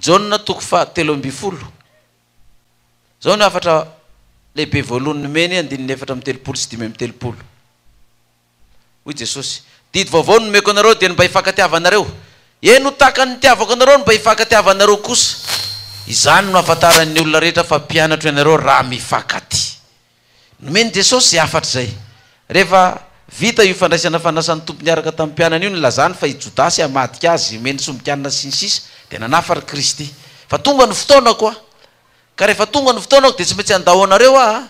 Jaona toko faha 13. Izao no hafatra lehibe voalohany nomeny, andininy 34 sy 35. Hoy Jesosy, Didy vaovao no nomeko anareo, dia ny mba hifankatiavanareo. Eny, ho tahaka ny nitiavako anareo ny mba hifankatiavanareo kosa. Izany no ahafantaran'ny olona rehetra fa mpianatro ianareo raha mifankatia. Nomen'i Jesosy izay hafatra izay. Rehefa vita io fandraisana fanasan'ny Tompo niaraka tamin'ny mpianany io, nilazany fa i Jodasy hamadika azy, homeny sombin-kanina sy ny sisa, dia nanafara Kristy. Fa tonga ny fotoanako aho. Ka rehefa tonga ny fotoanako dia tsy maintsy handao anareo aho.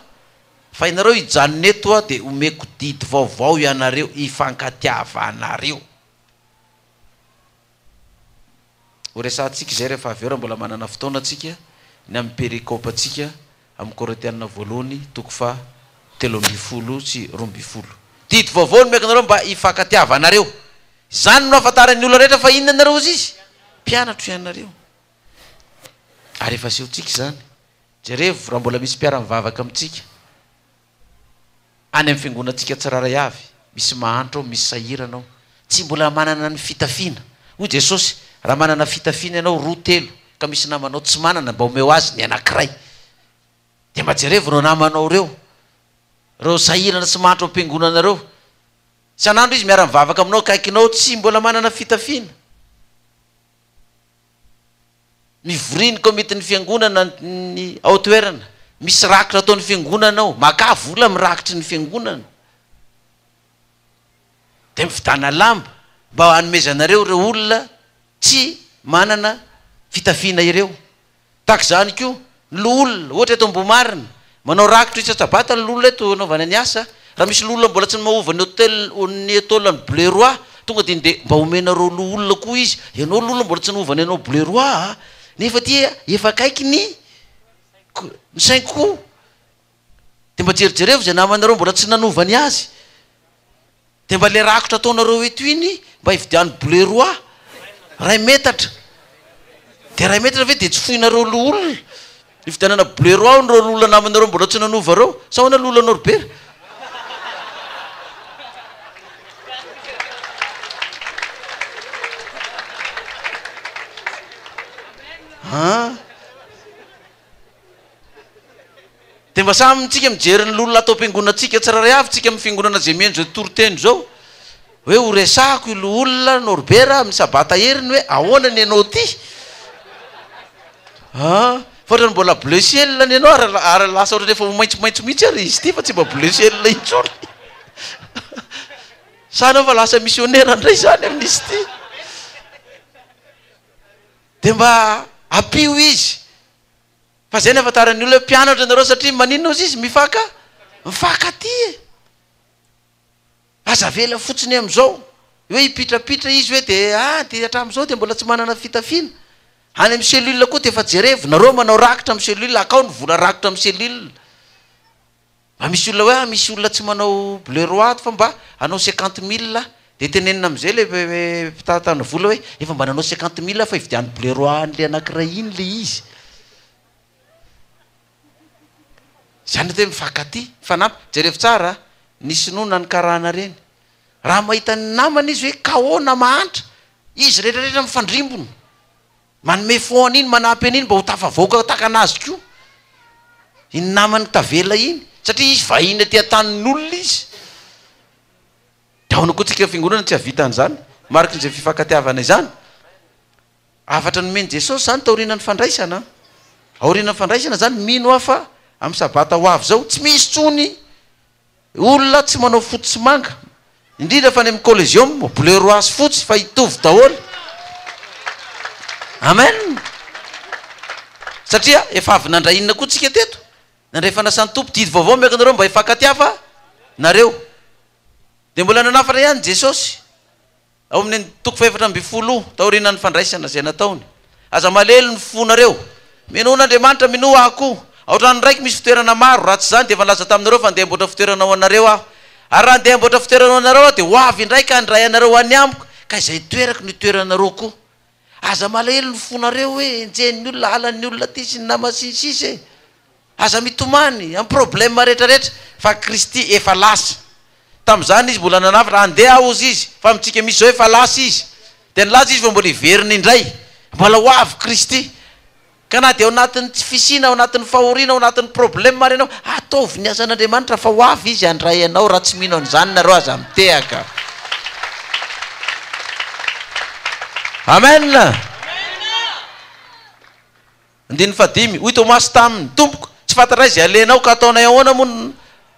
Fa ianareo hijanona eto aho dia homeko didy vaovao ianareo hifankatiavanareo. Ho resahantsika izay rehefa avy eo raha mbola manana fotoana tsika ny amin'ny perikopantsika amin'ny Korintiana voalohany toko faha 13 sy 12. Didy vaovao no omeko anareo mba hifankatiavanareo. Izany no ahafantaran'ny olona rehetra fa inona ianareo hozy izy? Mpianatro ianareo. Ary efa asehontsika izany. Jerevo raha mbola misy mpiara-mivavaka amintsika any amin'ny fiangonantsika tsirairay avy, misy mahantra ao, misy sahirana ao, tsy mbola manana ny fitafiana. Hoy Jesosy, raha manana fitafiana ianao, roa, telo, ka misy namanao tsy manana, mba omeo azy ny anankiray. Dia mba jerevo ireo namanao ireo, ireo sahirana sy mahantra ao am-piangonana ireo. Isan'andro izy miara-mivavaka aminao, akaikinao, tsy mbola manana fitafiana. Mivoria ny komitin'ny fiangonana ny ao toerana. Misy rakitra ataon'ny fiangonana ao. Makà vola amin'ny rakitry ny fiangonana. Dia mividàna lamba mba hanomezanareo ireo olona tsy manana fitafiana ireo. Tahaka izany koa, ny loholona, ohatra eto Ambohimarina, manao rakitra isan-tsabata ny loholona eto hanaovana ny asa. Raha misy loholona mbola tsy mahova ny hotel, ny étoile ny Bleu Roi, tonga dia ndeha mba omenareo loholona koa izy. Ianao loholona mbola tsy nahova ny anao Bleu Roi a! Nefa aty efa akaiky ny ny Cinco. Dia mba jerijerevo izay namanareo mbola tsy nanova ny azy. Dia mba le rakotra ataonareo eto iny mba hividiano bleu roi ray metatra. Dia ray metatra ve dia tsy foinareo loholona? Hividianana bleu roi hono ireo loholona namanareo mbola tsy nanova ireo. Sa ahoana loholona Norbert? An! Dia mba samy tsika mijery ny lolona ato am-piangonantsika tsirairay avy tsika amin'ny fiangonana izay mihaino izao toriteny izao hoe ho resahako io loholona Norbert amin'ny sabata heriny hoe ahoana ny anao ity? Ah, fa ohatran'ny mbola bleu ciel ny anao ary ary lasa ohatran'ny efa ho maitsomaitso mihitsy ary izy ity fa tsy mba bleu ciel intsony. Sa anao fa lasa missionnaire indray izany amin'izy ity? Dia mba ampio izy. Fa zay ny ahafantaran'ny olona hoe mpianatra ianareo satria maninona ozy izy mifaka mifankatia e! Aza avela fotsiny amin'izao hoe hipitrapitra izy hoe de ah de hatramin'izao de mbola tsy manana fitafiana. Any amin'ny cellule koa de efa jerevo, nareo manao rakitra amin'ny cellule, akao ny vola rakitra amin'ny cellule. Mba misy olona hoe ah misy olona tsy manao bleu roi ato fa mba hanao cinquante mille aho. Dia tenenina amin'izay ilay mpitantana vola hoe efa mba nanao cinquante mille aho fa hividiano bleu roi an'ilay anankiray iny ilay izy. Izany atao hoe mifankatia, mifanampy. Jerevo tsara a, ny sinoa na ny karana ireny, raha mahita ny namany izy hoe KO na mahantra, izy rehetra rehetra mifandrimbona. Manome fond an'iny, manampy an'iny mba ho tafavoaka tahaka an'azy koa iny namany tavela iny, satria izy vahiny aty an-tanin'olona izy. Dia ahoana koa tsika fiangonana tsy hahavita an'izany, mariky izay fifankatiavana izany? Hafatra nomen'i Jesosy izany taorianan'ny fandraisana. Aorianan'ny fandraisana izany, mino aho fa amin'ny sabata ho avy izao, tsy misy intsony Olona tsy manao fotsy sy manga, indrindra fa any amin'ny Colesium, bleu roi sy fotsy fa hitovy daholo. Amen! Satria efa avy nandray inona koa tsika teto? Nandray fanasan'ny Tompo, didy vaovao omeko anareo mba hifankatiava nareo. Dia mbola nanafatra ihany Jesosy. Ao amin'ny toko fahefatra ambinifolo, taorianan'ny fandraisana izay nataony. Aza malahelo ny fonareo. Minoa an'Andriamanitra, minoa Ahy koa. Ao an-tranon-dRaiko misy fitoerana maro, raha tsy izany dia efa nilaza taminareo fa handeha hamboatra fitoerana ho anareo Aho. Ary raha handeha hamboatra fitoerana ho anareo Aho, dia ho avy indray ka handray anareo ho any Amiko, ka izay toerako no hitoeranareo koa. Aza malahelo ny fonareo hoe enjehin'ny olona, halan'ny olona aty sy ny namany sy ny sisa e! Aza mitomany am problème rehetra rehetra fa Kristy efa lasa. Tamin'izany izy mbola nanafatra, handeha aho hozy izy, fa amintsika misy izao efa lasa izy. Dia nilaza izy fa mbola hiverina indray. Mbola ho avy Kristy. Ka na dia ao anatin'ny tsy fisiana, ao anatin'ny fahoriana, ao anatin'ny problème ary ianao, ataovy ny asan'Andriamanitra fa ho avy Izy handray anao, raha tsy mino an'izany nareo aza mitehaka. Amen! Andininy fahadimy, Hoy Tomasy taminy, Tompoko, tsy fantatray izay alehanao, ka ataonay ahoana moa no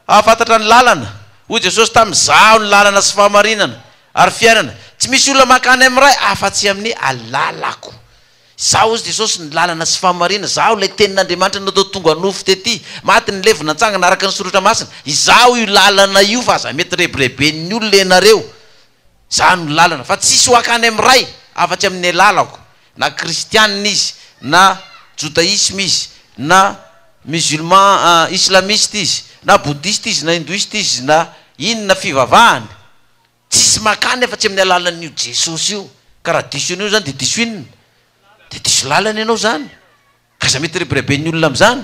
hahafantatra ny lalana? Hoy Jesosy taminy, Izaho no lalana sy fahamarinana ary fiainana. Tsy misy olona mankany amin'ny Ray afa-tsy amin'ny alalako. Izaho, hoy Jesosy, no lalana sy fahamarinana. Izaho ilay Tenin'Andriamanitra natao tonga nofo tety, maty, nilevina, natsangana araka ny Soratra Masina. Izaho io lalana io fa aza mety rebireben'ny olona ianareo. Izaho no lalana, fa tsisy ho hankany amin'ny Ray afa-tsy amin'ny alalako. Na kristianina izy, na jodaisme izy, na musulman islamiste izy, na bouddhiste izy, na hindouiste izy, na inona fivavahany, tsisy makany afa-tsy amin'ny alalan'io Jesosy io. Ka raha diso an'io zany dia diso inona? Dia diso lalana ianao zany. Ka aza mety rebireben'ny olona amin'izany.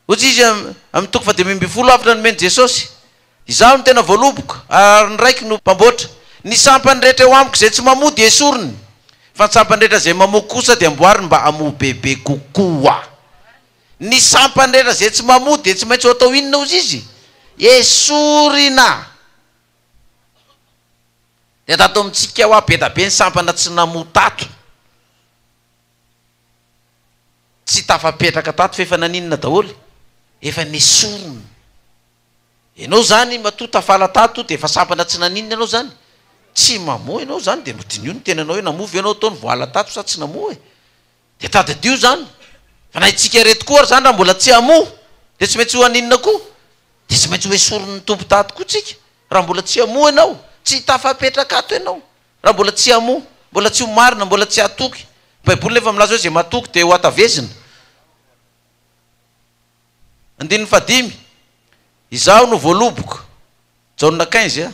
Hoy izy amin'ny toko fahadimy ambinifolo hafatra nomen'i Jesosy, Izaho no tena voaloboka, ary ny Raiko no mpamboatra. Ny sampany rehetra eo amiko izay tsy mamoa dia esoriny, fa ny sampany rehetra izay mamoa kosa dia amboariny mba hamoa bebe kokoa. Ny sampany rehetra izay tsy mamoa dia tsy maintsy ho atao inona hozy izy? Esorina. Dia tato amintsika hoa be da be ny sampana tsy namoa tato. Tsy tafapetraka tato fa efa naninona daholo? Efa nesorina. Ianao zany matoa tafala tato dia efa sampana tsy naninona ianao zany? Tsy mamoa ianao zany dia diniho ny tenanao hoe namoa ve ianao tao ny voala tato sa tsy namoa e? Dia tadidio zany fa na itsika ireto koa ary zany raha mbola tsy hamoa dia tsy maintsy ho haninona koa? Dia tsy maintsy ho esorin'ny Tompo tato koa tsika raha mbola tsy hamoa ianao, tsy tafapetraka ato ianao. Raha mbola tsy hamoa, mbola tsy ho marina, mbola tsy hatoky. Ny Baiboly nefa milaza hoe izay matoky dia ho hatavezina. Andininy fahadimy, Izaho no voaloboka. Jaona quinze,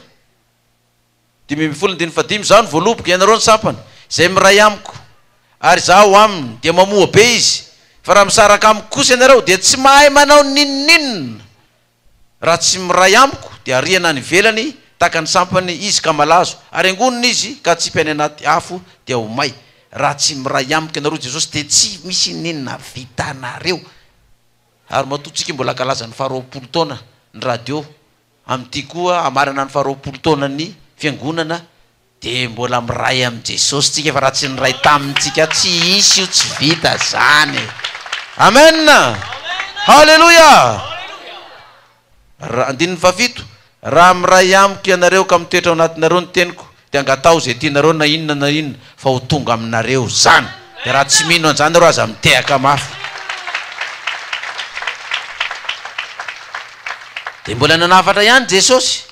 15 andininy fahadimy, Izaho no voaloboka, ianareo ny sampana. Izay miray amiko, ary izaho aminy, dia mamoa be izy. Fa raha misaraka amiko kosa ianareo, dia tsy mahay manao n'inon'inona. Raha tsy miray amiko dia ariana any ivelany tahaka ny sampany izy ka malazo, ary angonina izy ka atsipy any anaty afo dia ho may. Raha tsy miray amiko ianareo Jesosy dia tsy misy n'inona vitanareo. Ary matoa tsika mbola hankalaza ny faha 20 taona ny radio amin'ity koa hamarana ny faha 20 taona ny fiangonana Dia mbola miray amin'i Jesosy tsika fa raha tsy niray taminy tsika tsy hisy io tsy vita zany e! Amen! Haleloia! Ra, andininy fahafito, Raha miray amiko ianareo ka mitoetra ao anatinareo ny teniko, dia angataho izay tianareo na inona na inona, fa ho tonga aminareo izany. Dia raha tsy mino an'izany nareo aza mitehaka mafy. Dia mbola nanafatra ihany Jesosy.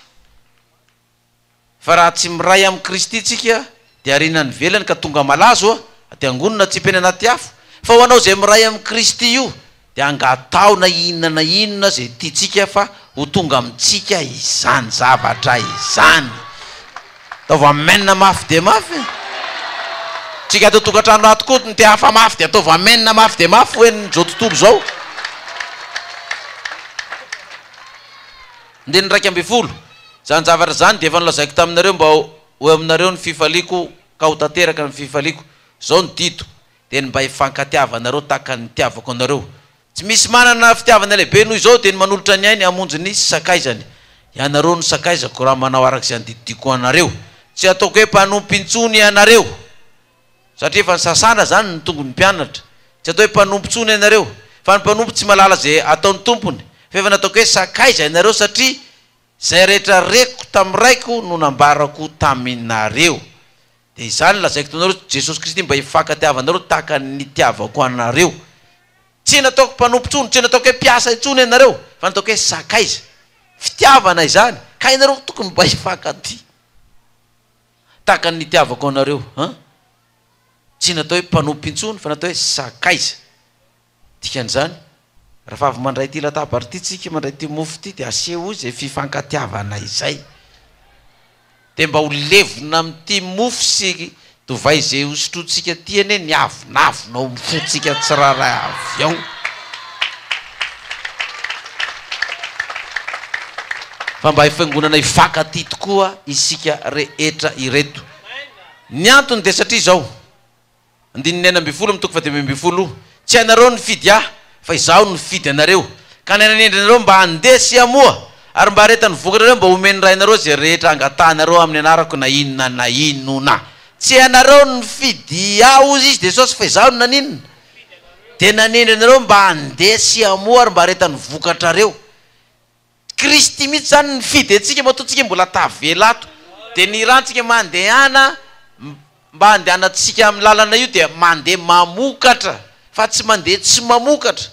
Fa raha tsy miray amin'i Kristy tsika dia ariana any ivelany ka tonga malazo a, dia angonina atsipy any anaty afo. Fa ho anao izay miray amin'i Kristy io dia angataho na inona na inona izay tiantsika fa ho tonga amintsika izany zavatra izany. Ataovy amen mafy dia mafy e. Tsika ato an-tokantrano ato koa ny te hafa mafy dia ataovy amen mafy dia mafy ho henon'izao tontolo izao. Andininy 11, Izany zavatra izany dia efa nolazaiko taminareo mba ho eo aminareo ny fifaliako ka ho tanteraka ny fifaliako. Izao no didiko, dia ny mba hifankatiavanareo tahaka ny nitiavako anareo. Tsy misy manana fitiavana lehibe noho izao, dia ny manolotra ny ainy hamonjy ny sakaizany. Ianareo no sakaizako raha manao araka izay andidiako anareo. Tsy hataoko hoe mpanompo intsony ianareo. Satria efa nisasana izany ny tongony mpianatra. Tsy atao hoe mpanompo intsony ianareo, fa ny mpanompo tsy mahalala izay ataon'ny tompony. Fa efa nataoko hoe sakaiza ianareo satria izay rehetra reko tamin'ny Raiko no nambarako taminareo. Dia izany no lazaiko taminareo, Jesosy Kristy mba hifankatiavanareo tahaka ny nitiavako anareo. Tsy nataoko mpanompo intsony, tsy nataoko hoe mpiasa intsony ianareo, fa nataoko hoe sakaiza. Fitiavana izany, ka ianareo tokony mba hifankatia. Tahaka ny nitiavako anareo an! Tsy natao hoe mpanompo intsony fa natao hoe sakaiza. Dikan'izany, rehefa avy mandray ity latabatra ity tsika, mandray ity mofo ity dia asehoy izay fifankatiavana izay. Dia mba ho levona amin'ity mofo sy divay izay hosotrointsika ity anie ny avonavona ao amin'ny fontsika tsirairay avy ao. Fa mba fiangonana hifankatia tokoa isika rehetra ireto. Ny antony dia satria izao. Andininy 16 amin'ny toko faha-15, Tsy ianareo no nifidy Ahy, fa Izaho no nifidy anareo, ka nanendry anareo mba handeha sy hamoa, ary mba haharetan'ny vokatrareo mba homen'ny Rainareo izay rehetra angatahanareo amin'ny anarako na inona na inona. Tsy ianareo no nifidy Ahy, hozy Izy, Jesosy, fa Izaho no naninona? Dia nanendry anareo mba handeha sy hamoa ary mba haharetan'ny vokatrareo. Kristy mihitsy zany nifidy antsika matoa tsika mbola tavela ato dia ny rantsika mandehana mba handehanantsika amin'ny lalana io dia mandeha mamokatra fa tsy mandeha tsy mamokatra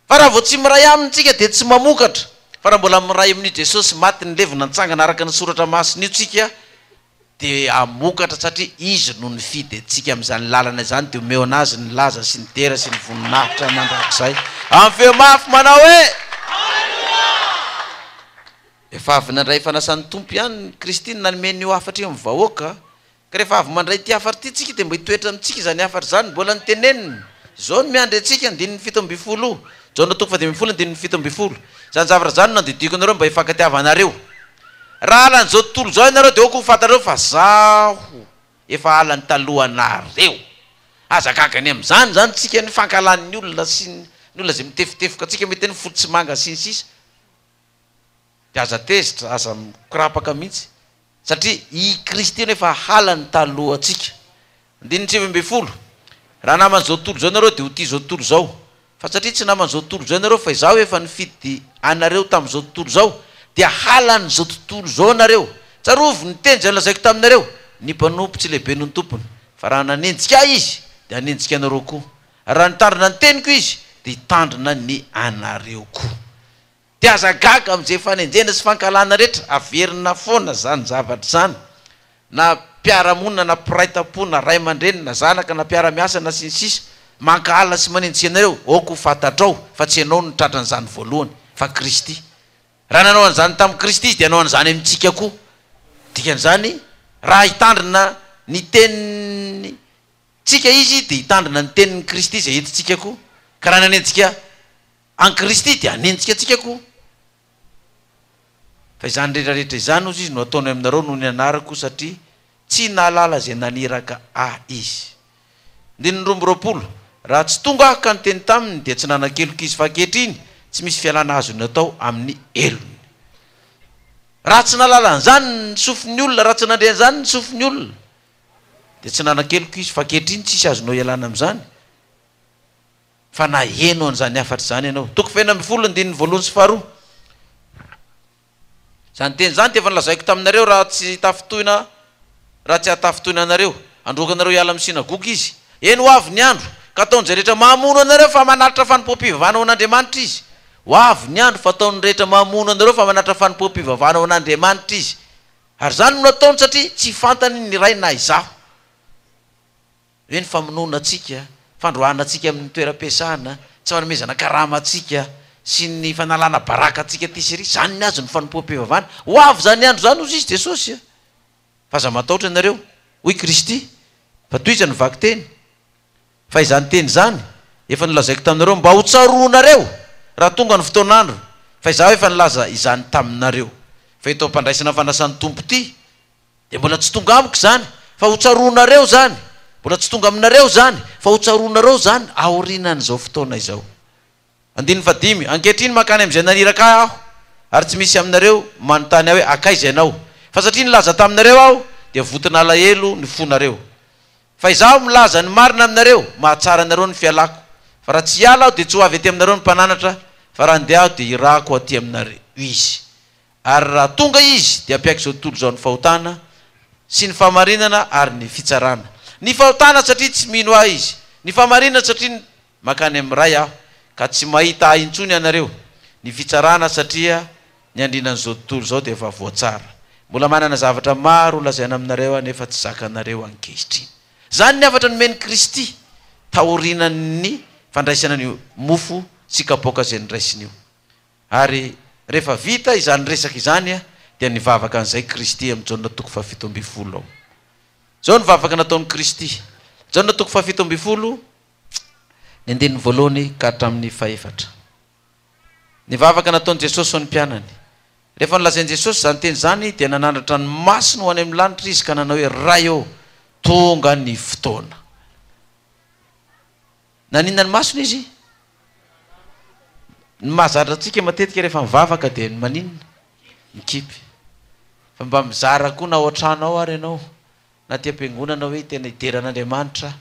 fa raha vao tsy miray aminy tsika dia tsy mamokatra fa raha mbola miray amin'io Jesosy maty nilevina nitsangana araka ny soratra masina io tsika dia hamokatra satria Izy no nifidy antsika amin'izany lalana izany dia omeo an'Azy ny laza sy ny dera sy ny voninahitra mandrakizay amin'ny feo mafy manao hoe Efa avy nandray fanasan'ny Tompo ihany Kristy no nanome an'io hafatra io amin'ny vahoaka ka rehefa avy mandray ity hafatra ity tsika dia mba hitoetra amintsika izany hafatra izany mbola noteneniny izao no miandry antsika andininy 17 Jaona toko faha-15 andininy 17 Izany zavatra izany no nandidiako anareo mba hifankatiavanareo Raha halan'izao tontolo izao ianareo dia aoka ho fantareo fa Zaho efa halany talohanareo. Aza gaga ny amin'izany izany tsika ny fankahalan'ny olona sy ny olona izay mitefotefoka antsika mety hoe ny fotsy sy manga sy ny sisa dia aza tezitra, aza mikorapaka mihitsy satria i Kristy no efa halany talohantsika. Andininy 19, Raha naman'izao tontolo izao ianareo dia ho tia izao tontolo izao. Fa satria tsy naman'izao tontolo izao ianareo fa Izaho efa nifidy anareo tamin'izao tontolo izao, dia halan'izao tontolo izao ianareo. Tsarovy ny teny izay nolazaiko taminareo, Ny mpanompo tsy lehibe noho ny tompony. Fa raha nanenjika Ahy izy, dia hanenjika anareo koa. Ary raha nitandrina ny teniko izy, dia hitandrina ny anareo koa. Dia aza gaga amin'izay fanenjehana sy fankahalana rehetra, averina foana izany zavatra izany, na mpiara-monina na mpiray tampo na ray aman-dreny na zanaka na mpiara-miasa na sy ny sisa mankahala sy manenjika anareo, aoka ho fantatrao fa tsy ianao no tratran'izany voalohany fa Kristy. Raha nanao an'izany tamin'i Kristy Izy dia hanao an'izany amintsika koa. Dikan'izany, raha hitandrina ny teniny tsika Izy dia hitandrina ny tenin'i Kristy izay entintsika koa. Ka raha nanenjika An'i Kristy dia hanenjika antsika koa. Fa izany rehetra rehetra izany, hozy izy, no hataony aminareo noho ny anarako, satria tsy nahalala izay naniraka Ahy izy. Andininy 22, Raha tsy tonga Aho ka niteny taminy, dia tsy nanan-keloka izy, fa ankehitriny tsy misy fialana azony atao amin'ny helony. Raha tsy nahalala an'izany ny sofin'ny olona, raha tsy nandre an'izany ny sofin'ny olona, dia tsy nanan-keloka izy, fa ankehitriny tsisy azonao ialana amin'izany. Fa naheno an'izany hafatra izany ianao. Toko faha-16 andininy voalohany sy faharoa. Izany teny izany dia efa nolazaiko taminareo raha tsy tafintohina raha tsy hahatafintohina anareo. Handroaka anareo hiala amin'ny synagoga izy. Eny, ho avy ny andro, ka hataon'izay rehetra mamono anareo fa manatitra fanompoam-pivavahana ho an'Andriamanitra izy. Ho avy ny andro fa hataon'ny rehetra mamono anareo fa manatitra fanompoam-pivavahana ho an'Andriamanitra izy. Ary izany no nataony satria tsy fantany ny Ray na izaho. Hoe ny famonoana antsika, fandroahana antsika amin'ny toeram-piasana, tsy fanomezana karama antsika, sy ny fanalana baraka antsika aty sy ery, izany ny azy ny fanompoam-pivavahana. Ho avy izany andro izany hozy izy Jesosy a! Fa aza matahotra ianareo, hoy Kristy, fa tohizany ny vakiteny, fa izany teny izany efa nolazaiko taminareo mba ho tsaroanareo raha tonga ny fotoan'andro, fa izaho efa nilaza izany taminareo. Fa eto am-pandraisana ny fanasan'ny Tompo ity, Dia mbola tsy tonga amiko izany, fa ho tsaroanareo izany. Mbola tsy tonga aminareo izany, fa ho tsaroanareo izany aorianan'izao fotoana izao. Andininy fahadimy, Ankehitriny mankany amin'izay naniraka ahy aho, ary tsy misy aminareo manontany ahy hoe, Hankaiza ianao? Fa satria nilaza taminareo aho, dia vonton'alahelo ny fonareo. Fa izaho milaza ny marina aminareo, mahatsara anareo ny fialako. Fa raha tsy hiala aho, dia tsy ho avy aty aminareo ny Mpananatra, fa raha handeha aho, dia hirahako ho aty aminareo izy. Ary raha tonga Izy, dia hampiaiky izao tontolo izao ny fahotana, sy ny fahamarinana ary ny fitsarana. Ny fahotana, satria tsy mino Ahy izy. Ny fahamarinana, satria mankany amin'ny Ray Aho, ka tsy mahita Ahy intsony ianareo. Ny fitsarana, satria ny andrinan'izao tontolo izao dia efa voatsara. Mbola manana zavatra maro holazaina aminareo Aho, nefa tsy zakanareo ankehitriny. Izany ny hafatra nomen'i Kristy taorianan'ny fandraisana ny mofo sy kapoaka izay noraisiny io. Ary rehefa vita izany resaka izany dia nivavaka an'izay Kristy amin'ny Jaona toko faha-17 ao. Izao ny vavaka nataon'i Kristy. Jaona toko faha-17, ny andininy voalohany ka hatramin'ny fahefatra. Ny vavaka nataon'i Jesosy ho an'ny mpianany. Rehefa nolazain'i Jesosy izany teny izany dia nanandratra ny masony ho any amin'ny lanitra Izy ka nanao hoe, Ray ô, tonga ny fotoana. Naninona ny masony izy? Ny mahazatra antsika matetika rehefa mivavaka dia ny maninona? Mikipy. Fa mba mizara koa na ao an-trano ao ary ianao, na aty am-piangonana hoe tena hidera an'Andriamanitra aho.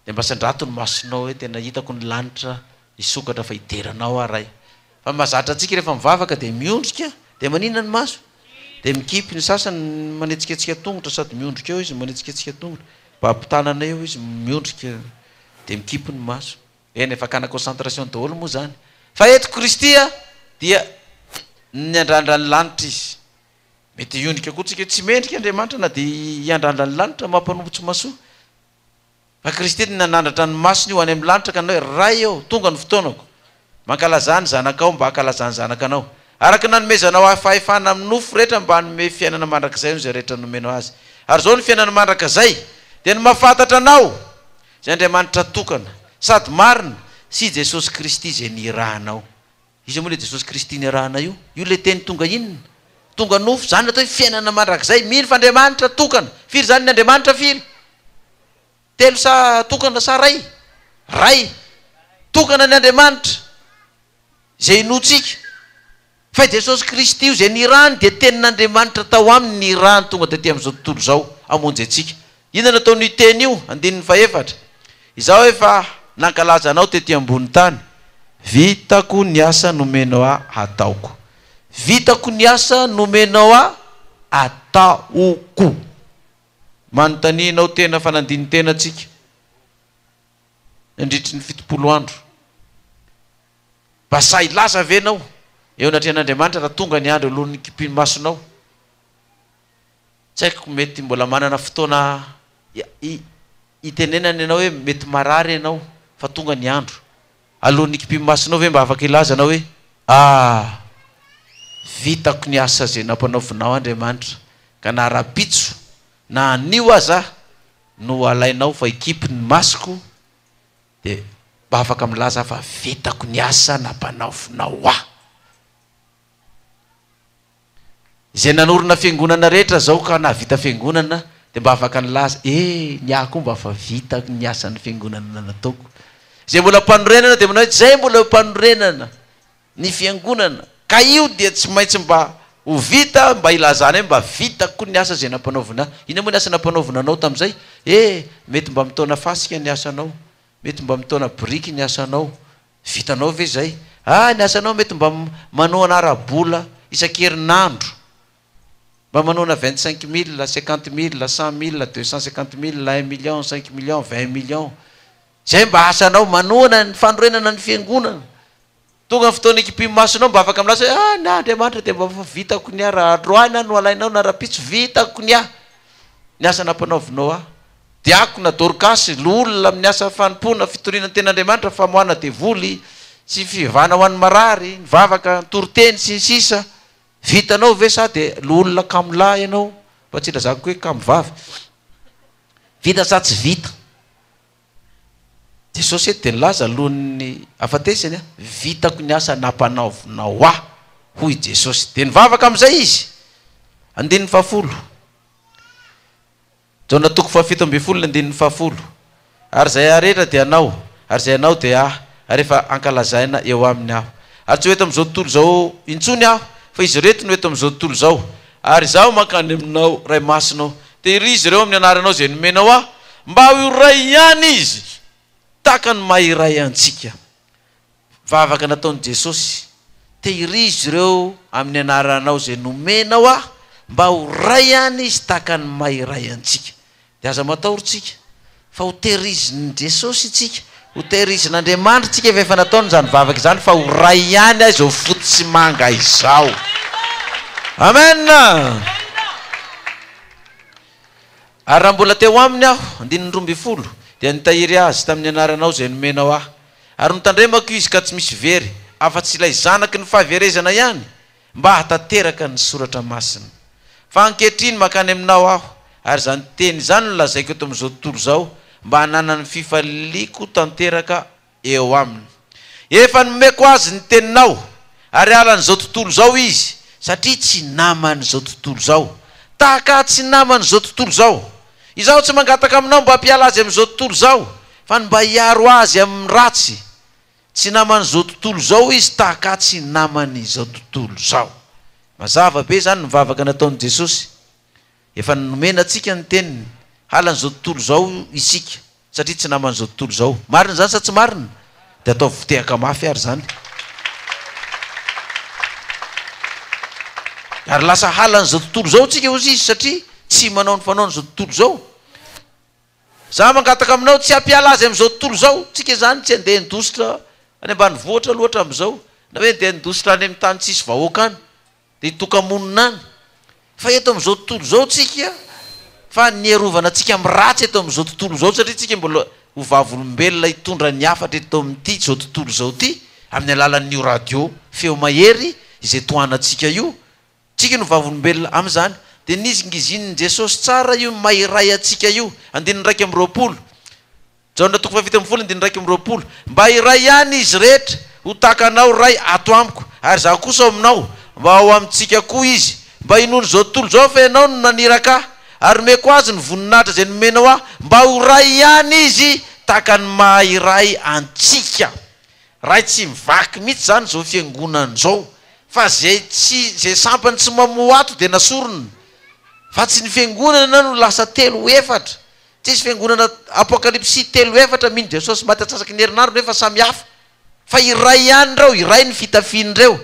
Dia mba sandrato ny masonao hoe tena hitako ny lanitra hisokatra fa hidera anao aho Ray. Fa ny mahazatra antsika rehefa mivavaka dia miondrika, dia maninona ny maso? Dia mikipy, ny sasany manetsiketsika tongotra sady miondrika eo izy manetsiketsika tongotra, mibaby tanana eo izy miondrika dia mikipy ny maso. Eny e, fakana concentration daholo moa izany. Fa eto Kristy dia niandrandra ny lanitra izy. Mety hiondrika koa tsika hoe tsy mendrika Andriamanitra na dia hiandrandra ny lanitra maha mpanompo tsy mahasoa. Fa Kristy dia nanandratra ny masony ho any amin'ny lanitra ka nanao hoe, Ray ô, tonga ny fotoanako. Mankalazà ny Zanakao mba hankalazan'ny Zanaka anao. Araka ny nanomezanao Ahy fahefana amin'ny nofo rehetra mba hanome fiainana mandrakizay ho izay rehetra nomenao azy. Ary izao ny fiainana mandrakizay, dia ny mahafantatra Anao, izay Andriamanitra tokana, sady marina, sy i Jesosy Kristy izay nirahanao. Iza moa ilay Jesosy Kristy niarahana io? Io ilay Teny tonga inona? Tonga nofo. Izany no atao hoe fiainana mandrakizay. Mino fa Andriamanitra tokana. Firy izany ny Andriamanitra firy? Telo sa tokana sa ray? Ray. Tokana ny Andriamanitra izay inoantsika. Fa i Jesosy Kristy io izay nirahany dia Tenin'Andriamanitra tao aminy nirahany tonga taty amin'izao tontolo izao hamonjy antsika. Inona no ataon'io teny io? Andininy fahefatra, Izaho efa nankalaza anao tety ambony tany, vitako ny asa nomenao ahy hataoko. Vitako ny asa nomenao ahy ataoko. Manontania ianao tena fa nandini-tena tsika nandritry ny 70 andro. Mba sahy hilaza ve ianao eo anatrehan'Andriamanitra raha tonga ny andro alohan'ny kipian'ny masonao? Tsy haiko mety mbola manana fotoana hitenenana ianao hoe mety marary ianao fa tonga ny andro. Alohan'ny hikipian'ny masonao ve mba afaka hilaza ianao hoe ah! Vitako ny asa izay nampanaovinao Andriamanitra ka na rahampitso na anio aza aho no alainao fa hikipy ny masoko dia mba afaka milaza aho fa vitako ny asa nampanaovinao ahy. Izay nanorina fiangonana rehetra zao ka nahavita fiangonana dia mba afaka nilaza eh ny ahy koa mba fa vita ny asan'ny fiangonana nataoko. Izay mbola am-panorenana dia manao hoe zay mbola eo am-panorenana ny fiangonana ka io dia tsy maintsy mba ho vita mba hilazana hoe mba vitako koa ny asa izay nampanaovina ahy. Inona moa ny asa nampanaovina anao tamin'izay? Eh mety mba mitaona fasika ny asanao, mety mba mitaona biriky ny asanao, Vitanao ve izay? Ah, ny asanao mety mba manohana ara-bola isan-kerinandro. Mba manohana 25 mille, 50 mille, 100 mille, 250 mille, un million, cinq millions, 20 millions. Izay mba asanao, manohana ny fanorenana ny fiangonana. Tonga ny fotoana ikipian'ny masonao mba afaka milaza hoe, ah, ny ahy Andriamanitra dia mba efa vitako ny ahy, raha androany aho no alainao na rahampitso, vitako ny ahy. Ny asa nampanaovinao ahy. Diakona, Dorkasy, loholona amin'ny asa fanompoana, fitoriana ny tenin'Andriamanitra, famoahana devoly sy fivavahana ho an'ny marary, ny vavaka, ny toriteny, sy ny sisa Vitanao ve sa dia loholona kamo lahy ianao, mba tsy ilazako hoe kamo vavy. Vita sa tsy vita? Jesosy eto dia nilaza alohan'ny hafatesany, Vitako ny asa nampanaovinao ahy, hoy i Jesosy. Dia nivavaka amin'izay izy. Andininy fahafolo. Jaona toko faha-17 ny andininy fahafolo, Ary izay ahy rehetra dia anao, ary izay anao dia ahy, ary efa ankalazaina eo aminy aho. Ary tsy ho eto amin'izao tontolo izao intsony aho, fa izy ireto no eto amin'izao tontolo izao, ary izaho mankany aminao, Ray Masina ô. Tehirizo ireo amin'ny anaranao izay nomenao ahy, mba ho iray ihany izy, tahaka ny maha iray antsika. Vavaka nataon'i Jesosy, Tehirizo ireo amin'ny anaranao izay nomenao ahy, mba ho iray ihany izy tahaka ny maha iray antsika. Dia aza matahotra tsika, fa ho tehirizin'i Jesosy isika, ho tehirizin'Andriamanitra isika efa efa nataony izany vavaka izany fa ho iray ihany aho izao fotsy sy manga izao. Amen! Ary raha mbola teo aminy aho, andininy 12, dia nitahiry azy tamin'ny anaranao izay nomenao ahy. Ary notandremako izy ka tsy misy very, afa-tsy ilay zanaky ny fahaverezana ihany, mba hahatanteraka ny soratra masina. Fa ankehitriny mankany aminao aho, ary izany teny izany no lazaiko eto amin'izao tontolo izao, mba hananany fifaliako tanteraka eo aminy. Efa nomeko azy ny teninao, ary halan'izao tontolo izao izy, satria tsy naman'izao tontolo izao, tahaka ahy tsy naman'izao tontolo izao. Izaho tsy mangataka aminao mba hampiala azy amin'izao tontolo izao, Fa ny mba hiaro azy amin'ny ratsy. Tsy naman'izao tontolo izao izy tahaka ahy tsy naman'izao tontolo izao. Mazava be izany ny vavaka nataon'i Jesosy. Efa nomena antsika ny teniny. Halan'izao tontolo izao isika satria tsy naman'izao tontolo izao. Marina izany sa tsy marina? Dia ataovy fitehaka mafy ary izany. Ary lasa halan'izao tontolo izao isika hozy izy satria tsy manao ny fanaon'izao tontolo izao. Za mangataka aminao tsy hampiala azy amin'izao tontolo izao. Tsika izany tsy handeha handositra any ambanivohitra aloha hatramin'izao, na hoe handeha handositra any amin'ny tany tsisy vahoaka any, dia hitoka-monina any. Fa eto amin'izao tontolo izao tsika, fa ny hiarovana antsika amin'ny ratsy eto amin'izao tontolo izao, satria tsika mbola ho vavolombelona hitondra ny hafatra eto amin'ity izao tontolo izao ity, amin'ny alalan'io radio feo mahery izay tohanantsika io, Tsika no vavolombelona amin'izany. Dia nizingizinin'i Jesosy tsara io maha iray antsika io. Andininy 21. Jaona toko faha-17 andininy 21. Mba iray ihany izy rehetra, ho tahaka Anao, Ray, ato amiko, ary Izaho kosa ao aminao, mba ao amintsika koa izy, mba hinoan'izao tontolo izao fa Ianao no naniraka Ahy, ary nomeko azy ny voninahitra izay nomenao Ahy, mba ho iray ihany izy, tahaka ny maha iray antsika. Ray tsy mivaky mitsy zany zao fiangonana zao fa zay tsy zay sampany tsy mamoa ato de nasorina fa tsy ny fiangonana no lasa telo efatra tsisy fiangonana apokalypsy telo efatra mino Jesosy maty atsasaky ny herinandro nefa samy hafa fa iray ihany reo iray ny fitafian'ireo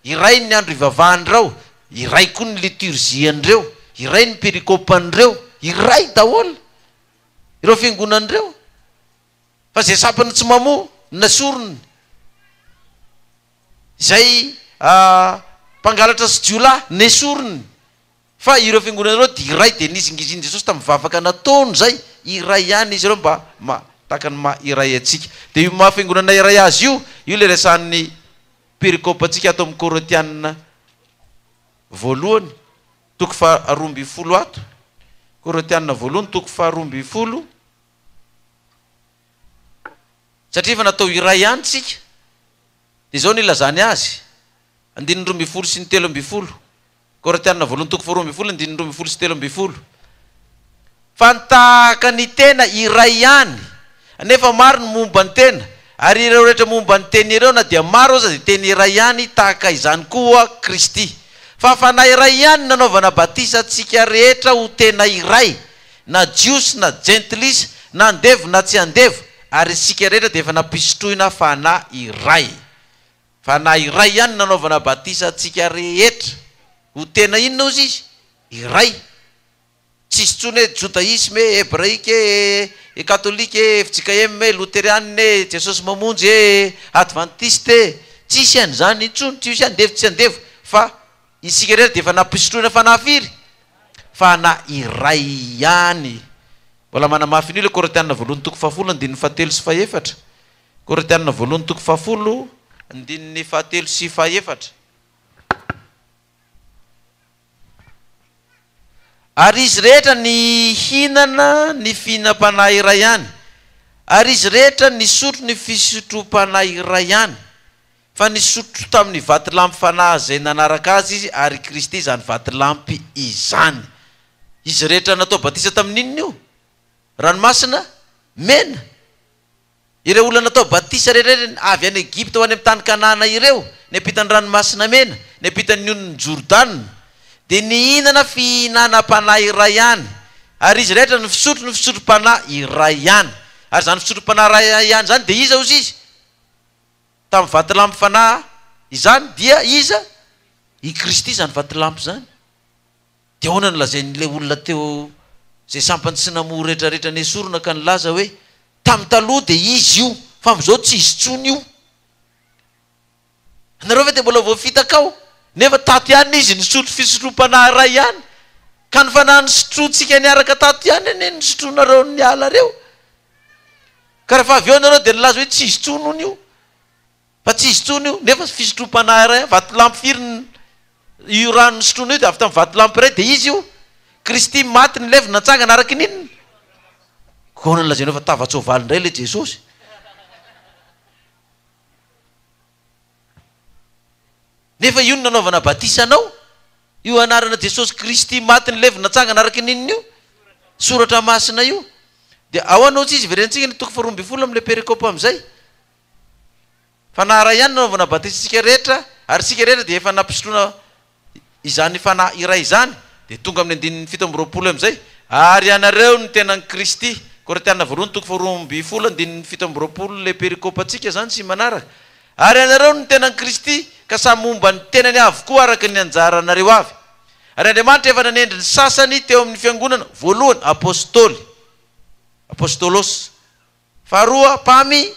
iray ny andro ivavahan'ireo iray koa ny liturgie-n'ireo iray ny perikopan'ireo iray daholo ireo fiangonan'ireo. Fa izay sampany tsy mamoa no nasoriny. Izay mpangalatra sy jiolahy nesoriny. Fa ireo fiangonana ireo dia iray, dia nizingizin'i Jesosy tamin'ny vavaka nataony izay, iray ihany izy ireo mba ma, tahaka ny maha iray antsika. Dia io maha fiangonana iray azy io, io ilay resahan'ny perikopantsika ato amin'ny Korintiana voalohany, toko faha 12 ato. Korintiana voalohany, toko faha 12. Satria efa natao iray ihany tsika, dia izao no ilazany azy, andininy 12 sy ny 13, Korintiana voalohany toko faha 12 andininy 12 sy 13, Fa ny tahaka ny tena iray ihany, nefa maro ny momba ny tena, ary ireo rehetra momba ny teny ireo na dia maro aza dia teny iray ihany, tahaka izany koa Kristy. Fa Fanahy iray ihany no nanaovana batisa antsika rehetra ho tena iray, na Jiosy na Jentilisa, na andevo na tsy andevo, ary isika rehetra dia efa nampisotroina Fanahy iray. Fanahy iray ihany no nanaovana batisa antsika rehetra. Ho tena inona hozy izy? Iray. Tsisy intsony hoe Jodaisme e, Hebraika e, e Katolika e, fjkm e, Loterianina e, Jesosy Mamonjy e, Advantista e. Tsisy an'izany intsony, tsy misy andevo tsy andevo, fa isika rehetra dia efa nampisotroina Fanahy firy? Fanahy iray ihany. Mbola manamafy an'io ilay Korintiana voalohany toko fahafolo andininy fahatelo sy fahefatra. Korintiana voalohany toko fahafolo andininy fahatelo sy fahefatra. Ary izy rehetra nihinana ny fihinam-panahy iray ihany, ary izy rehetra nisotro ny fisotrom-panahy iray ihany. Fa nisotro tamin'ny vatolampy fanahy izay nanaraka azy izy, ary i Kristy izany vatolampy izany. Izy rehetra natao batisa tamin'inona io? Ranomasina mena. Ireo olona natao batisa rehetra avy any Egypta ho any amin'ny tany Kanana ireo, niampita ny Ranomasina Mena, niampita ny onin'i Jordana, dia nihinana fihinanam-panahy iray ihany, ary izy rehetra nisotro ny fisotrom-panahy iray ihany. Ary izany fisotrom-panahy iray ihany izany dia iza hozy izy? Tamin'ny vatolampy fanahy izany dia iza? I Kristy izany vatolampy izany. Dia ahoana no lazain'ilay olona teo izay sampany tsy namoa retraretra nesorina ka nilaza hoe, tamin'ny taloha dia izy io, fa amin'izao tsy izy intsony io. Ianareo ve dia mbola voafitaka ao? Nefa tato ihany izy nisotro fisotrom-panahy iray ihany. Ka ny fanahy nisotroantsika niaraka tato ihany anie no nisotroanareo niala reo. Ka rehefa avy eo nareo dia nilaza hoe tsy izy intsony hono io. Fa tsy izy intsony io. Nefa fisotrom-panahy iray ihany. Vatolampy firy ny io rano nisotroana io dia avy tamin'ny vatolampy iray dia izy io. Kristy maty nilevina natsangana araka ny inona? Koa ahoana no lazainao fa tava-tsoavaly indray ilay Jesosy? Nefa io no nanaovana batisa anao? Io anarana Jesosy Kristy maty nilevina natsangana araka ny inona io? Soratra masina io. Dia ahoana hozy izy? Verentsika ny toko faharoa ambinifolo amin'ilay perikopa amin'izay. Fanahy iray ihany no nanaovana batisa antsika rehetra, ary isika rehetra dia efa nampisotroina izany Fanahy iray izany. Dia tonga amin'ny andininy 27 amin'izay, Ary ianareo no tenan'i Kristy. Korintiana voalohany toko faharoa ambinifolo andininy 27 ilay perikopantsika izany sy manaraka. Ary ianareo no tenan'i Kristy, ka samy momba ny tenany avokoa araka ny anjaranareo avy. Ary Andriamanitra efa nanendry ny sasany teo amin'ny fiangonana, voalohany, apostoly, apostolos, faharoa, mpami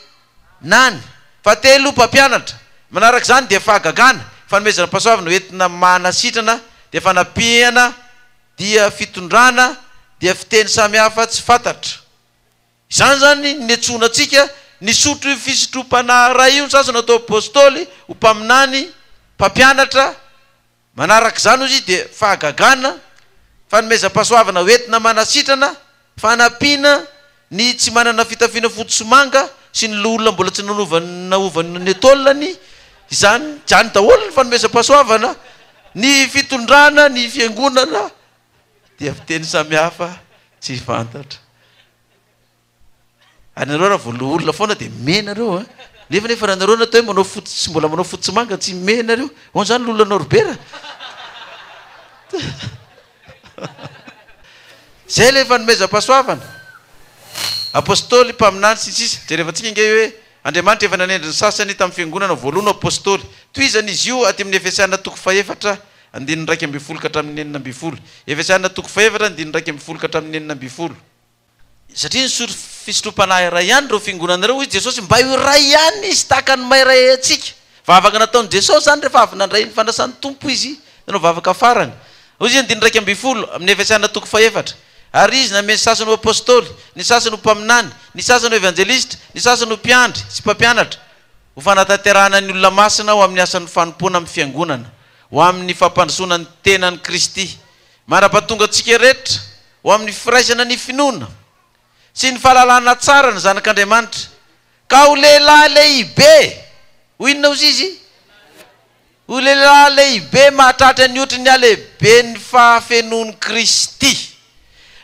nany, fahatelo, mpampianatra. Manaraka izany dia fahagagana, fanomezana-pahasoavana ho entina manasitrana, dia fanampiana, dia fitondrana, dia fiteny samihafa tsy fantatra. Izany izany ny niantsoana antsika nisotro io fisotroam-panahy iray io, ny sasany atao apostoly, ho mpaminany, mpampianatra, Manaraka izany hozy izy dia fahagagana, fanomezam-pahasoavana ho entina manasitrana, fanampiana ny tsy manana fitafiana fotsy sy manga sy ny loholona mbola tsy nanova naovany ny taolany, izany izany daholo ny fanomezam-pahasoavana, ny fitondrana ny fiangonana dia fiteny samihafa tsy fantatra. Ary nareo raha vao loholona foana dia me nareo a! Nefa nefa raha nareo natao hoe manao fotsy tsy mbola manao fotsy manga tsy me nareo. Ahoana izany loholona Norbert? Zay ilay fanomezam-pahasoavana. Apostoly, mpaminany sy ny sisa. Jerevantsika ange hoe Andriamanitra efa nanendry ny sasany tamin'ny fiangonana voalohany ho apostoly. Tohizana izy io aty amin'ny Efesiana toko fahefatra andininy 11 ka hatramin'ny 16. Efesiana toko fahefatra andininy 11 ka hatramin'ny 16. Satria nisotro fisotroam-panahy iray ihany ireo fiangonana ireo, hoy Jesosy, mba ho iray ihany izy tahaka ny maha iray antsika. Vavaka nataon'i Jesosy izany rehefa avy nandray ny fanasan'ny Tompo Izy, nanao vavaka farany. Hoy Izy, andininy 11, amin'ny Efesiana toko fahefatra, Ary Izy nameno ny sasany ho apostoly, ny sasany ho mpaminany, ny sasany ho evanjelistra, ny sasany ho mpiandry sy mpampianatra, ho fanatanterahana ny olona masina ho amin'ny asan'ny fanompoana amin'ny fiangonana, ho amin'ny fampandrosoana ny tenan'i Kristy, mandra-pahatonga antsika rehetra ho amin'ny firaisana ny finoana sy ny fahalalana tsara ny Zanak'Andriamanitra, ka ho lehilahy lehibe, ho inona hozy izy? Ho lehilahy lehibe mahatratra ny hotry ny halehiben'ny fahafenoan'i Kristy,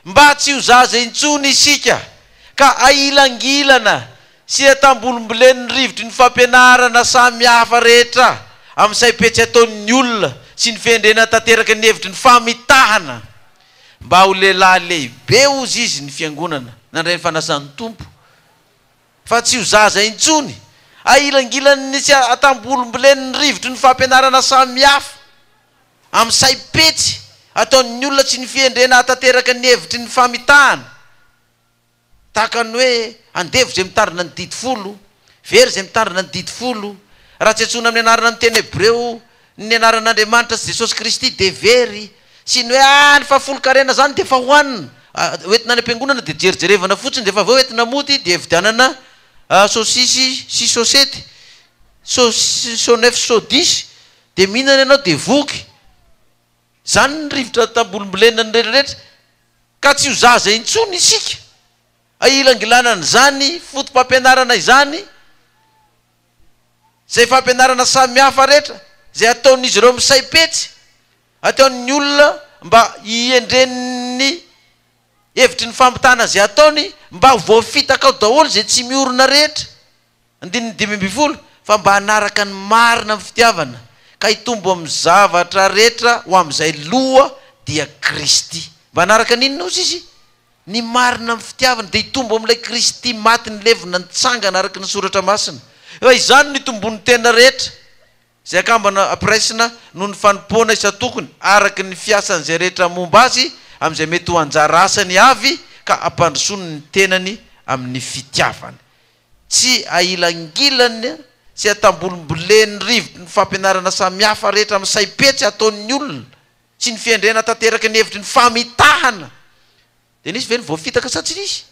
mba tsy ho zaza intsony isika, ka ahilangilana sy atambolombolen'ny rivotry ny fampianarana samy hafa rehetra amin'ny saim-petsy ataon'ny olona sy ny fihendrena tanteraka ny hevitry ny famitahana. Mba ho lehilahy lehibe hozy izy ny fiangonana nandray ny fanasan'ny Tompo fa tsy ho zaza intsony, ahilangilan'ny sy atambolombolen'ny rivotry ny fampianarana samihafa amin'ny saim-petsy ataon'ny olona sy ny fihendrena hahatanteraka ny hevitry ny famitahana. Tahaka ny hoe andevo izay mitandrina ny didy folo, very izay mitandrina ny didy folo. Raha tsy antsoina amin'ny anarana amin'ny teny hebreo ny anaran'Andriamanitra sy Jesosy Kristy dia very. Sy ny hoe ah ny fahafolon-karena izany dia efa hohanina, hoentina any am-piangonana dia jerijerevana fotsiny dia efa avy eo entina mody dia vidianana saosisy sy sosety, so neuf so dix dia mihinana ianao dia voky. Izany ny rivotra tambolombolena ny rehetrarehetra ka tsy ho zaza intsony isika. Ahilangilanana izany foto-pampianarana izany, izay fampianarana samihafa rehetra izay ataon'izy ireo misaim-petsy, ataon'ny olona mba hihendren'ny hevitry ny fampitana izay ataony, mba ho voafitaka ao daholo izay tsy miorina rehetra. Andininy 15, Fa mba hanaraka ny marina amin'ny fitiavana, ka hitombo amin'ny zavatra rehetra ho amin'izay loha, dia Kristy. Mba hanaraka ny inona hozy izy? Ny marina amin'ny fitiavana, dia hitombo amin'ilay Kristy maty nilevina nitsangana araka ny Soratra Masina. Fa izany no hitomboan'ny tena rehetra, izay akambana ampiraisina noho ny fanompoana isan-tokony, araka ny fiasan'izay rehetra momba azy, amin'izay mety ho anjara asany avy, ka hampandrosoany ny tenany amin'ny fitiavany. Tsy ahilangilany sy atambolombolen'ny rivotry ny fampianarana samihafa rehetra amin'ny saim-petsy ataon'ny olona sy ny fihendrena tanteraky ny hevitry ny famitahana. Dia nisy ve ny voafitaka sa tsy nisy?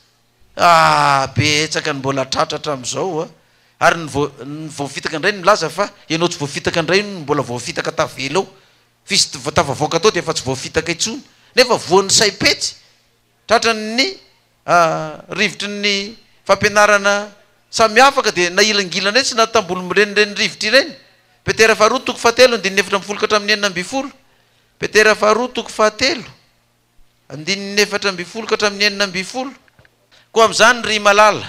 Ah, betsaka ny mbola tratra hatramin'izao a! Ary ny vo, ny voafitaka indray no milaza fa ianao tsy voafitaka indray no mbola voafitaka tavela eo. F'izy vao tafavoaka tao dia efa tsy voafitaka intsony. Nefa voan'ny saim-petsy. Tratran'ny rivotry ny fampianarana samihafa ka dia nahilangilana etsy na tambolombolen'ireny rivotra ireny. Petera faharoa toko fahatelo andininy 14 ka hatramin'ny 16. Petera faharoa toko fahatelo andininy 14 ka hatramin'ny 16. Koa amin'izany, ry malala,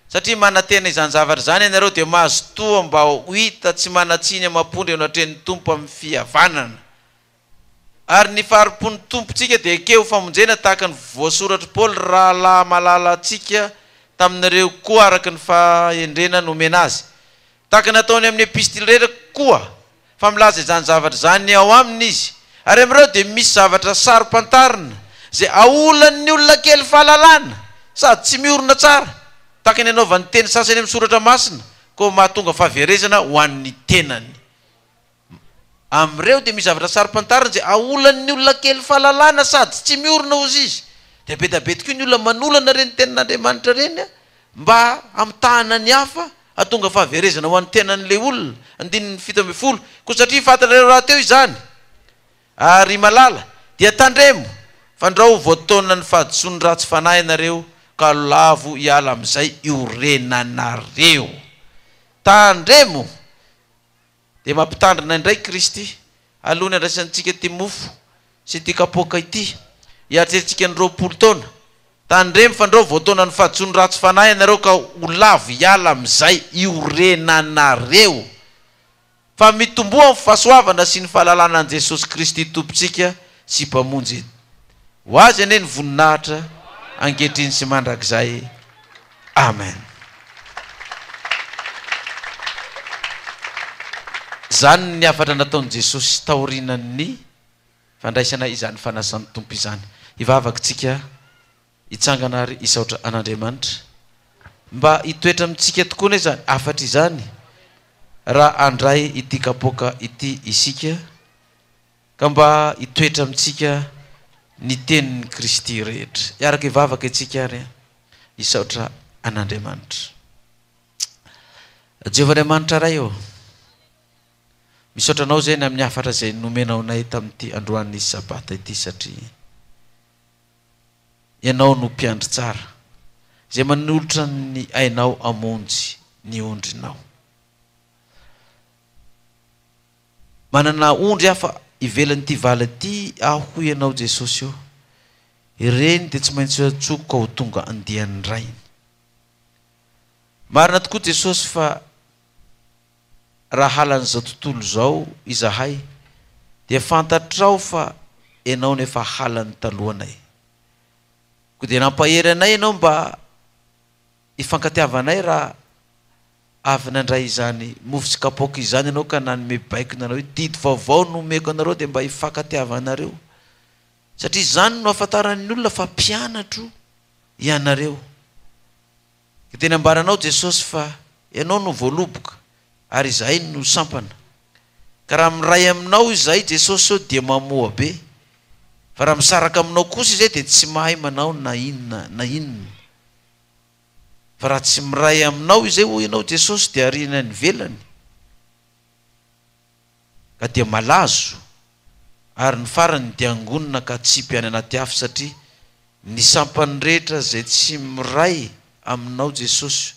satria manantena izany zavatra izany ianareo, dia mazotoa mba ho hita tsy manan-tsiny amam-pondro eo anatrehan'ny Tompo amin'ny fihavanana. Ary ny fahari-pon'ny Tompontsika dia ekeo ho famonjena tahaka ny voasoratr'i Paoly rahalahy malalantsika taminareo koa araka ny fahendrena nomena azy. Tahaka ny ataony amin'ny epistily rehetra koa, fa milaza izany zavatra izany ao aminy izy. Ary amin'ireo dia misy zavatra saro-pantarina, izay aolan'ny olona kely fahalalana, sady tsy miorina tsara, tahaka ny anaovan'ny teny sasany amin'ny Soratra Masina, koa mahatonga fahaverezana ho an'ny tenany. Amin'ireo dia misy zavatra saro-pantarina izay aolan'ny olona kely fahalalana sady tsy miorina hozy izy. Dia be dia be tokoa ny olona manolana ireny tenin'Andriamanitra ireny mba hamitahana ny hafa hahatonga fahaverezana ho an'ny tenan'ilay olona. Andininy 17, Koa satria fantatrareo rahateo izany, ary malala, dia tandremo, fandrao ho voataonan'ny fahadisoan'ny ratsy fanahy ianareo ka ho lavo hiala amin'izay iorenanareo. Tandremo! Dia mampitandrina indray Kristy, alohan'ny handraisantsika ity mofo sy ity kapoaka ity, hiatrehantsika ny 20 taona. Tandremo fandrao voataonan'ny fahadisoan'ny ratsy fanahy ianareo ka ho lavo hiala amin'izay iorenanareo. Fa mitomboa amin'ny fahasoavana sy ny fahalalana an'i Jesosy Kristy Tompontsika sy Mpamonjy. Ho Azy anie ny voninahitra, ankehitriny sy mandrakizay. Amen. Izany ny hafatra nataon'i Jesosy taorianan'ny fandraisana izany fanasan'ny Tompo izany. Hivavaka isika, hitsangana ary hisaotra an'Andriamanitra. Mba hitoetra amintsika tokoa anie izany hafatra izany raha handray ity kapoaka ity isika. Ka mba hitoetra amintsika ny tenin'i Kristy rehetra. Hiaraka hivavaka isika ary hisaotra an'Andriamanitra. Jehovah Andriamanitra Ray ô, misaotra Anao izay ny amin'ny hafatra izay nomenao anay tamin'ity androany Sabata ity satria Ianao no mpiandry tsara izay manolotra ny ainao hamonjy ny ondrinao. Manana ondry hafa ivelan'ity vala ity aho hoy ianao Jesosy ô. Ireny dia tsy maintsy antsoiko ka ho tonga andian'ny Rainy. Marina tokoa Jesosy fa raha halan'izao tontolo izao izahay dia fantatrao fa Ianao no efa halan'ny talohanay. Koa dia nampahery anay Ianao mba hifankatiavanay raha Avy nandray izany mofo sy kapoaka izany ianao ka nanome baiko nanao hoe, Didy vaovao no omeko anareo dia mba hifankatiavanareo, satria izany no ahafantaran'ny olona fa mpianatro ianareo. Dia teny ambaranao Jesosy fa Ianao no voaloboka ary izahay no sampana. Ka raha miray aminao izahay Jesosy ô dia mamoa be, fa raha misaraka aminao kosa izahay dia tsy mahay manao na inona na inona. Fa raha tsy miray aminao izay hoy ianao Jesosy dia ariana any ivelany ka dia malazo ary ny farany dia angonina ka atsipy any anaty afo satria ny sampany rehetra izay tsy miray aminao Jesosy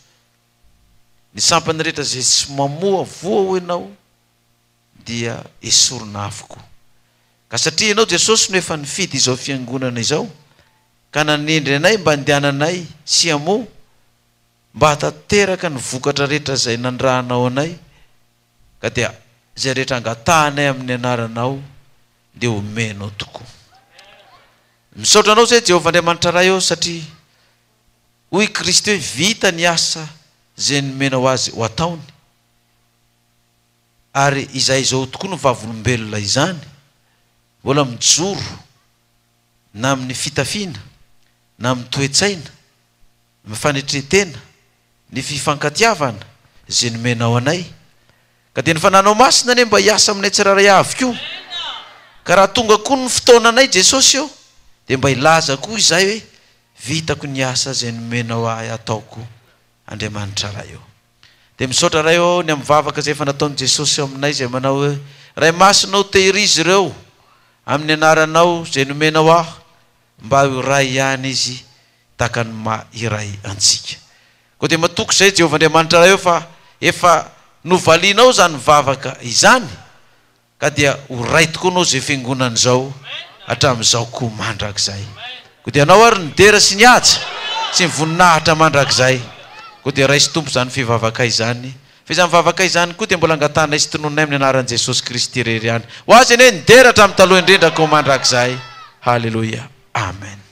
ny sampany rehetra izay tsy mamoa voa hoy ianao dia esorina avokoa. Ka satria Ianao Jesosy no efa nifidy izao fiangonana izao ka nanendry anay mba handehananay sy hamoa mba hahatanteraka ny vokatra rehetra izay nandrahanao anay ka dia izay rehetra angatahanay amin'ny anaranao dia omenao tokoa. Misaotra Anao izay Jehovah Andriamanitra Ray ô satria hoy Kristy hoe vita ny asa izay nomenao azy ho ataony. Ary izay izao tokoa no vavolombelona izany, mbola mijoro na amin'ny fitafiana, na amin'ny toe-tsaina, amin'ny fanetren-tena, ny fifankatiavana izay nomenao anay. Ka dia ny Fananao Masina anie mba hiasa aminay tsirairay avy koa. Ka raha tonga koa ny fotoananay Jesosy ô, dia mba hilaza koa izahay hoe, vitako ny asa izay nomenao ahy hataoko Andriamanitra Ray ô. Dia misaotra Ray ô ny amin'ny vavaka izay efa nataon'i Jesosy eo aminay izay manao hoe, Ray Masina ô tehirizo ireo amin'ny anaranao izay nomenao ahy mba ho iray ihany izy tahaka ny maha iray antsika. Koa dia matoky izay Jehovah Andriamanitra Ray ô fa efa novalianao izany vavaka izany Ka dia ho Ray tokoa anao izay fiangonana izao hatramin'izao koa mandrakizay. Koa dia anao ary ny dera sy ny haja sy ny voninahitra mandrakizay. Koa dia raiso Tompo izany fivavakay izany. Fa izany vavakay izany koa dia mbola angatahanay sy tononinay amin'ny anaran'i Jesosy Kristy irery ihany. Ho Azy anie ny dera hatramin'ny taloha indrindra koa mandrakizay. Haleloia. Amen.